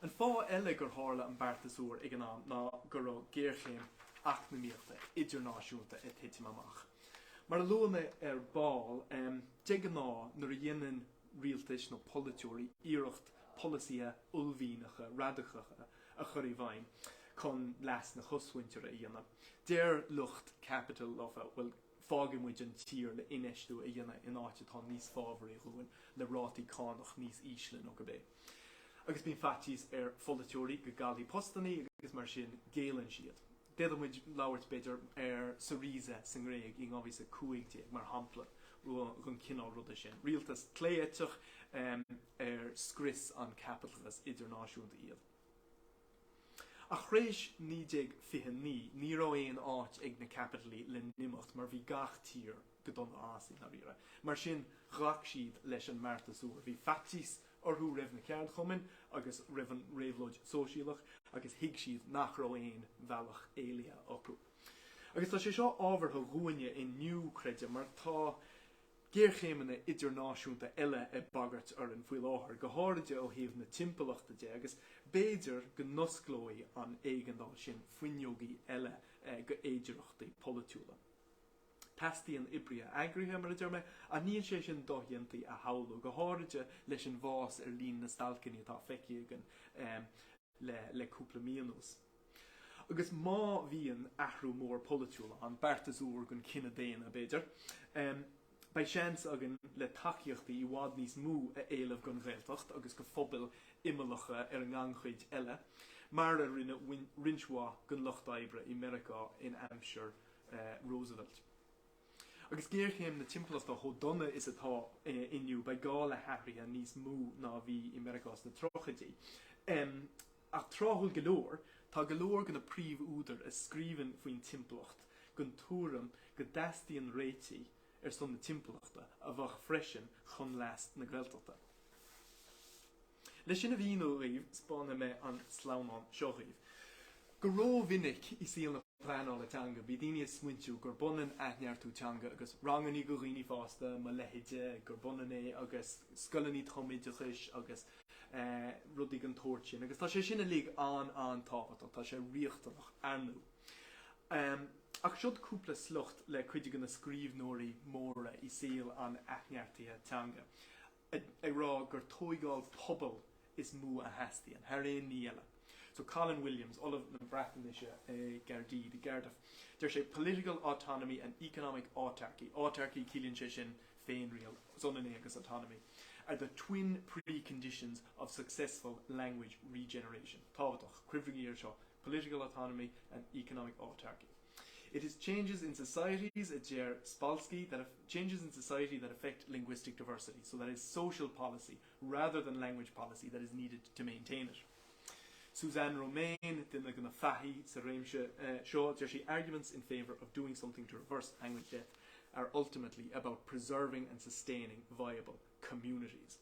An fáth eile gur tharla an beartas úr ag an am ná go raibh géarchéim eacnamaíochta idirnáisiúnta ag titim amach. Mar a luaigh mé ar ball, de ghnáth nuair a dhéanann rialtais nó polaiteoirí iarracht polasaithe uaillmhianacha radacacha a chur i bhfeidhm chun leas na cosmhuintire a dhéanamh, deir lucht caipitil leofa, bhuel, fágfaidh muid an tír le infheistiú a dhéanamh in áit atá níos fábharaí dhúinn, le rátaí cánach níos ísle nó cibé. Agus bíonn faitíos ar pholaiteoirí go gcaillfidh postannaí agus mar sin géilleann siad. D'fhéadfadh muid labhairt, b'fhéidir, ar Syriza sa nGréig i 2015 mar shampla den chineál ruda sin. Rialtas clé-eiteach ar scrios an caipitleachas idirnáisiúnta iad. Ach thréis 1929 ní raibh aon áit ag na caipitlí le n-imeacht mar bhí gach tír go dona as i ndáiríre. Mar sin ghlac siad leis an mbeartas úr. Bhí faitíos orthu roimh na ceardchumainn agus roimh an réabhlóid sóisialach agus thuig siad nach raibh aon bhealach éalaithe acu. Agus tá sé seo ábhartha dhúinne inniu, creidim, mar tá géarchéimeanna idirnáisiúnta eile ag bagairt orainn faoi láthair, go háiride ó thaobh na timpeallachta de, agus b'fhéidir go n-osclóidh an éigeandáil sin fuinneogaí eile go fhéidearthachtaí polaitiúla. Teastaíonn oibrithe eagraithe, mar a deir mé, ach níl sé sin dodhéanta a shamhlú, go háiride leis an bhfás ar líon na stailceanna atá feicthe againn le cúpla mí anuas. Agus má bhíonn athrú mór polaitiúil ann, beartas úr don chine daonna, b'fhéidir, beidh seans againn le tacaíochtaí i bhfad níos mó a éileamh don Ghaeltacht agus go phobail imeallacha ar an ngannchuid eile, mar a rinne roinnt mhaith den lucht oibre i Meiriceá in aimsir Roosevelt. Agus géarchéim na timpeallachta chomh dona is atá inniu, beidh gá le hathruithe níos mó ná a bhí i Meiriceá sna tríochaidí. Ach tráthúil go leor, tá go leor de na príomhúdair a scríobhann faoin timpeallacht den tuairim go dteastaíonn réitigh ar son na timpeallachta a bheadh freisin chun leas na Gaeltachta. Leis sin a mhíniú dhaoibh, 'speánfaidh mé an sleamhnán seo dhaoibh. Go rómhinic i saol na pleanála teanga, bhí daoine ag smaointiú gurb ionann athneartú teanga agus rangannaí do dhaoine fásta, mo leithéide, gurb ionann é agus scoileanna tumoideachais agus rudaí den tsórt sin. Agus tá sé sin uilig an-an-tábhachtach, tá sé riachtanach, ar ndú. Ach siod cúpla sliocht le cuid de na scríbhneoirí móra i saol an athneartaithe teanga. ag rá gur tóigeáil pobail is mó a theastaíonn, thar aon ní eile. So Colin Williams, Ollamh na Breatnaise i gCaerdydd, i gCardiff, deir sé political autonomy and economic autarky, autarky ciallaíonn sé sin féinriail, is ionann é agus autonomy, are the twin preconditions of successful language regeneration. Tábhachtach, cuimhnigí air seo, political autonomy and economic autarky. It is changes in societies, a deir Spolsky, that changes in society that affect linguistic diversity, so that is social policy rather than language policy that is needed to maintain it. Suzanne Romaine, duine de na fathaigh sa réimse seo, deir sí arguments in favour of doing something to reverse language death are ultimately about preserving and sustaining viable communities.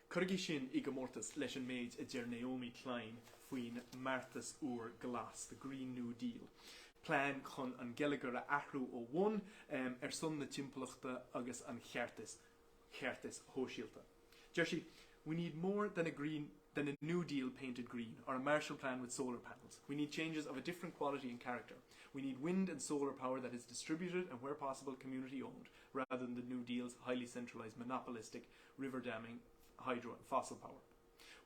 Cuirigí sin i gcomórtas leis an méid a deir Naomi Klein faoin mBeartas Úr Glas, the Green New Deal, plean chun an geilleagar a athrú ó bhun, ar son na timpeallachta agus an cheartais cheartais shóisialta. Deir sí, We need more than a green than a New Deal painted green or a Marshall Plan with solar panels. We need changes of a different quality and character. We need wind and solar power that is distributed and where possible community owned, rather than the New Deal's highly centralized monopolistic river damming, hydro and fossil power.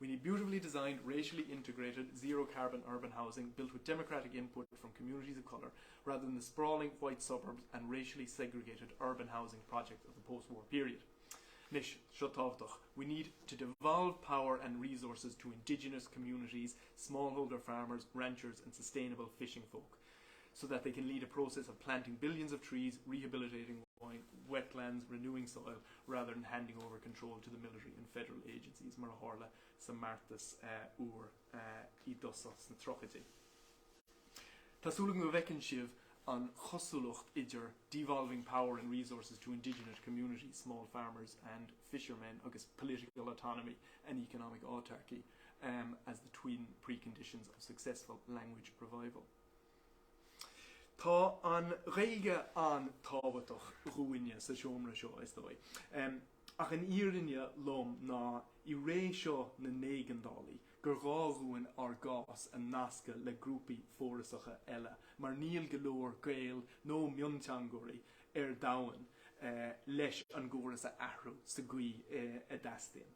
We need beautifully designed, racially integrated, zero-carbon urban housing built with democratic input from communities of colour rather than the sprawling white suburbs and racially segregated urban housing projects of the post-war period. Anois, seo tábhachtach, we need to devolve power and resources to indigenous communities, smallholder farmers, ranchers and sustainable fishing folk so that they can lead a process of planting billions of trees, rehabilitating wetlands, renewing soil, rather than handing over control to the military and federal agencies mar a tharla sa mbeartas úr i dtosach sna tríochaidí. Tá súil agam go bhfeiceann sibh an chosúlacht idir devolving power and resources to indigenous communities, small farmers and fishermen agus political autonomy and economic autarky as the twin preconditions of successful language revival. Tá an Ghaeilge an-tábhachtach dhúinne sa seomra seo, is dóigh. Ach an fhírinne lom ná, i ré seo na n-éigeandálaí, gur gá dhúinn ár gcás a nascadh le grúpaí fórasacha eile, mar níl go leor Gael nó mionteangóirí ar domhan leis an gcóras a athrú sa gcaoi a dteastaíonn.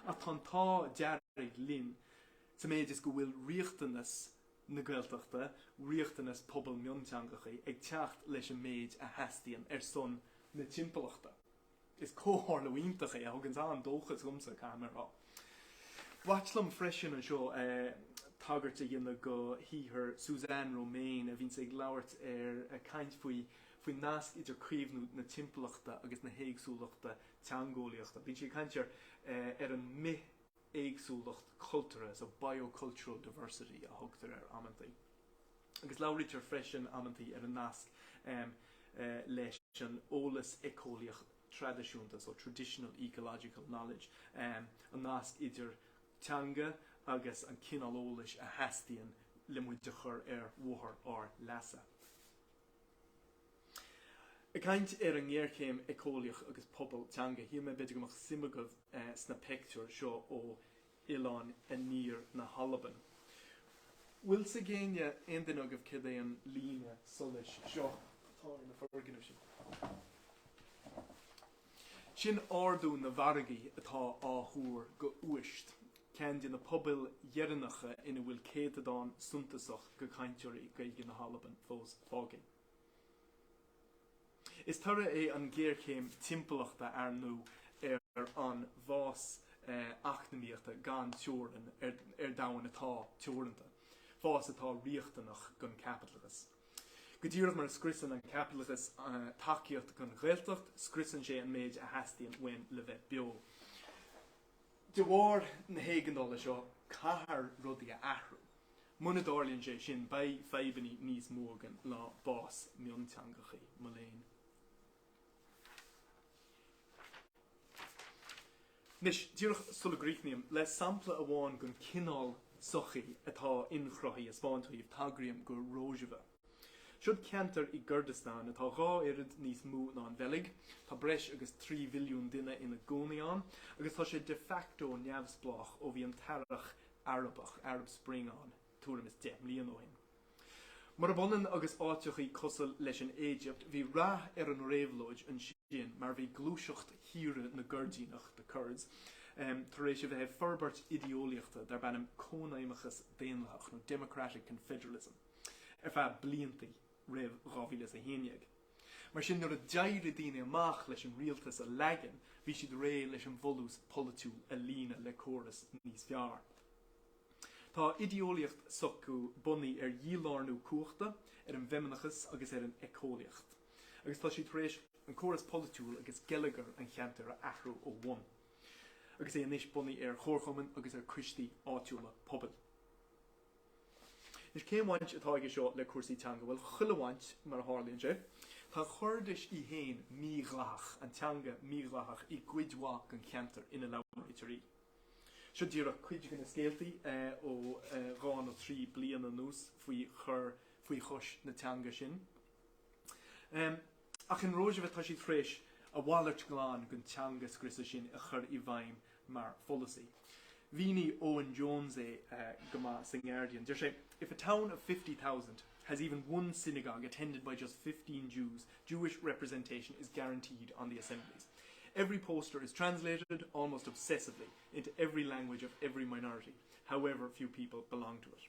Ach tá an t-ádh dearg linn sa méid is go bhfuil riachtanas na Gaeltachta, riachtanas pobal mionteangacha ag teacht leis an méid a theastaíonn ar son na timpeallachta. Is comhtharlú iontach é a thuganns an-dóchas dhomsa, caithfidh mé a rá. B'ait liom freisin anseo tagairt a dhéanamh go shaothar Suzanne Romaine a bhíonns ag labhairt ar, ag caint faoi, faoin nasc idir caomhnú na timpeallachta agus na héagsúlachta teangeolaíochta. Bíonn sí ag caint ar, ar an mbithéagsúlacht chultúrtha, so biocultural diversity a thugtar air amantaí. Agus labhraítear freisin amantaí ar an nasc leis an eolas éiceolaíoch traidisiúnta, so traditional ecological knowledge, an nasc idir teanga agus an cineál eolais a theastaíonn le muid a chur ar bhóthar ár leasa. Ag caint ar an ngéarchéim éiceolaíoch agus pobal teanga, shíl mé b'fhéidir go mbeadh suim agaibh sna peictiúir seo ó Oileáin Aniar na hAlban. Bhfuil 's ag éinne, aon duine agaibh céard é an líne solais seo atá ar na foirgnimh sin? Sin ardú na bhfarraigí atá á thuar go Uibhist, ceann de na pobail dheireanacha ina bhfuil céatadán suntasach de chainteoirí Gaeilge na hAlban fós fágtha. Is toradh é an ghéarchéim timpeallachta, ar ndóigh, ar an bhfás eacnamaíochta gan teorainn ar domhan atá teoranta, fás atá riachtanach don chaipitleachas. Go díreach mar a scriosann an caipitleachas tacaíocht don Ghaeltacht, scriosann sé an méid a theastaíonn uainn le bheith beo. De bharr na héigeandála seo, caithfear rudaí a athrú. Muna dtarlaíonn sé sin, beidh fadhbanna níos mó againn ná bás mionteangachaí, mo léan. Anois, díreach sula gcríochnaím, le sampla amháin den cineál sochaí atá inchruthaithe a 'spáint dhaoibh, tagraím go Rojava. Siod ceantar i gCurdastan atá dhá oiread níos mó ná an Bheilg, tá breis agus 3 mhilliún duine ina gcónaí ann, agus tá sé de facto neamhspleách ó bhí an t-earrach Arabach, Arab Spring, ann tuairim is 10 mbliana ó shin. Murab ionann agus áiteachaí cosuil leis an Éigipt, bhí rath ar an réabhlóid ansin mar bhí gluaiseacht shaoire na gCoirdíneach, the Kurds, tar éis a bheith ag forbairt idéeolaíochta darb ainm Cónaidhmeachas Daonlathach nó Democratic Confederalism ar feadh bliantaí roimh 2011. Mar sin, nuair a d'éirigh daoine amach leis an rialtas a leagan, bhí siad réidh leis an bhfolús polaitiúil a líonadh le córas níos fearr. Tá idéeolaíocht s'acu bunaithe ar dhílárnú cumhachta, ar an bhfeimineachas agus ar an éiceolaíocht, agus tá siad tar éis an córas polaitiúil agus geilleagar an cheantair a athrú ó bhun, agus é anois bunaithe ar chomharchumainn agus ar coistí áitiúla pobail. Anois, cén bhaint atá aige seo le cúrsaí teanga? Bhuel, chuile bhaint, mar a tharlaíonn sé. Tá an Choirdis í féin mídhleathach, an teanga mídhleathach i gcuid mhaith den cheantar ina labhraítear í. Seo díreach cuid de na scéaltaí ó dhá nó trí bliana anuas faoi chur faoi chois na teanga sin. Ach in Rojava tá siad tar éis a mhalairt glan den teanga scriosadh sin a chur i bhfeidhm mar pholasaí. Mhínigh Owen Jones é go maith sa nGuardian. Deir sé, If a town of 50,000 has even one synagogue attended by just 15 Jews, Jewish representation is guaranteed on the assemblies. Every poster is translated, almost obsessively, into every language of every minority, however few people belong to it.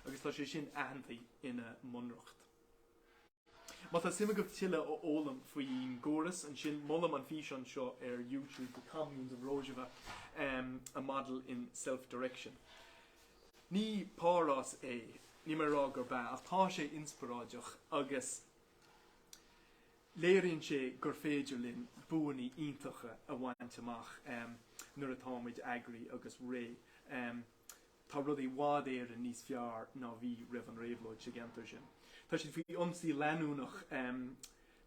Agus tá sé sin aitheanta ina mbunreacht. Má tá suim agaibh tuilleadh a fhoghlaim faoin gcóras ansin, molaim an físeán seo ar YouTube, The Communes of Rojava, a model in self-direction. Ní párás é, níl mé ag rá gurb ea, ach tá sé inspioráideach agus léiríonn sé gur féidir linn buanna iontacha a bhaint amach nuair atá muid eagraithe agus réidh. Tá rudaí i bhfad Éireann níos fearr ná bhí roimh an réabhlóid sa gceantar sin. Tá siad faoi ionsaí leanúnach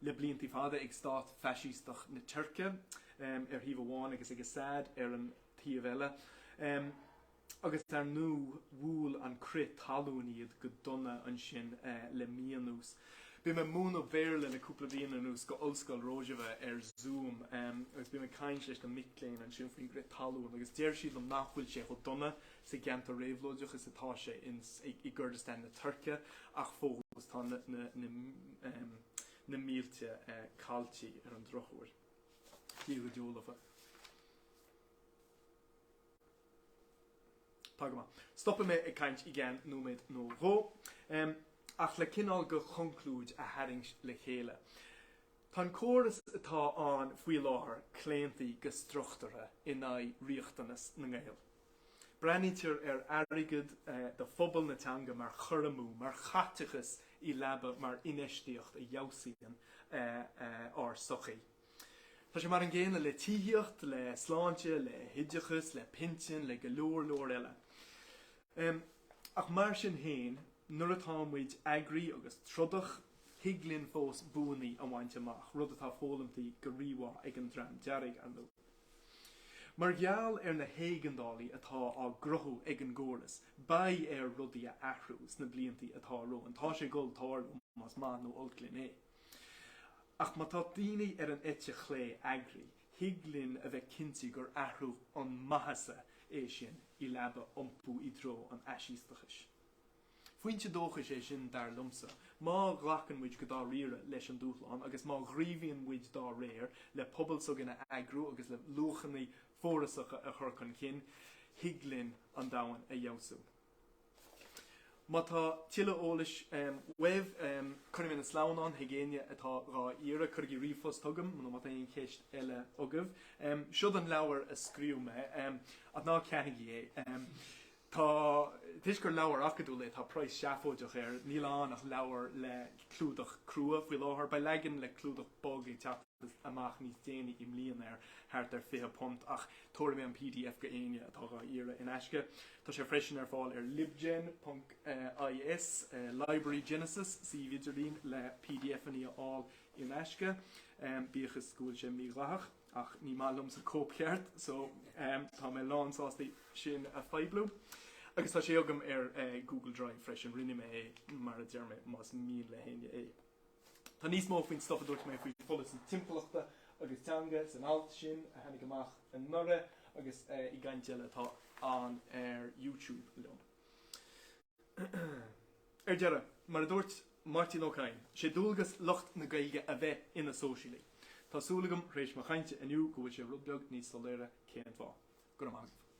le blianta fada ag stát faisísteach na Tuirce ar thaobh amháin agus ag Assad ar an taobh eile. Agus ar ndóigh bhuail an crith talún iad go dona ansin le mí anuas. Bím ag múineadh Béarla le cúpla bliain anuas go Ollscoil Rojava ar Zoom agus bím ag caint leis na mic léinn ansin faoin gcrith talún agus deir siad liom nach bhfuil sé chomh dona sa gceantar réabhlóideach is atá sé i gCurdistan na Tuirce ach fós tá na mílte caillte ar an drochuair. Dia go deo leofa. Tá go maith. Stopfaidh mé ag caint i gceann nóiméad nó dhó. Ach le cineál de chonclúid a tharraingt le chéile. Tá an córas atá ann faoi láthair claonta go struchtúrtha in aghaidh riachtanas na nGael. Breathnaítear ar airgead do phobal na teanga mar chur amú, mar chaiteachas i leaba mar infheistíocht a fheabhsaíonn ár sochaí. Tá sé mar an gcéanna le tithíocht, le sláinte, le hoideachas, le pinsin, le go leor leor eile. Ach mar sin féin, nuair atá muid eagraithe agus trodach, thig linn fós buanna a bhaint amach, rud atá foghlamtha go rímhaith ag an Dream Dearg, ar ndóigh. Mar gheall ar na héigeandálaí atá á gcruthú ag an gcóras, beidh air rudaí a athrú sna blianta atá romhainn. Tá sé ag dul tarlú, más maith nó olc linn é. Ach má tá daoine ar an eite chlé eagraithe, thig linn a bheith cinnte gur athrú chun maitheasa é sin i leaba iompú i dtreo an fhaisísteachais. Foinse dóchais é sin dar liomsa, má ghlacann muid go dáiríre leis an dúshlán agus má ghníomhaíonn muid dá réir le pobal s'againn a eagrú agus le luachanna fórasacha a chur chun cinn, thig linn an domhan a fheabhsú. Má tá tuilleadh eolais uaibh, cuirfidh mé na sleamhnáin chuig éinne atá dhá iarraidh. Cuirigí ríomhphost chugam nó má tá aon cheist eile agaibh. Siod an leabhar a scríobh mé, ach ná ceannaigí é. Tá, toisc gur leabhar acadúil é, tá praghas seafóideach air. Níl ann ach leabhar le clúdach crua faoi láthair. Beidh leagan le clúdach bog ag teacht amach níos déanaí i mbliana ar thart ar £20 ach tabharfaidh mé an pdf go éinne atá dhá iarraidh in aisce. Tá sé freisin ar fáil ar libgen ponc is, Library Genesis, suíomh idirlín le pdf-anna a fháil in aisce, bíodh is go bhfuil sé mídhleathach, ach ní maith liomsa cóipcheart so tá mé lán sásta sin a phoibliú. Agus tá sé agam ar Google Drive freisin, rinne mé é mar a deir mé más mian le héinne é. Tá níos mó faoin stuif a dúirt mé faoi pholasaí timpeallachta agus teanga san alt sin a tháinig amach anuraidh agus i gcaint eile atá ann ar YouTube liom. Ar deireadh, mar a dúirt Máirtín Ó Cadhain, sé dualgas lucht na Gaeilge a bheith ina sóisialaigh. Tá súil agam, tar éis mo chainte inniu, go bhfuil sé rud beag níos soiléire cén fáth. Go raibh maith agaibh.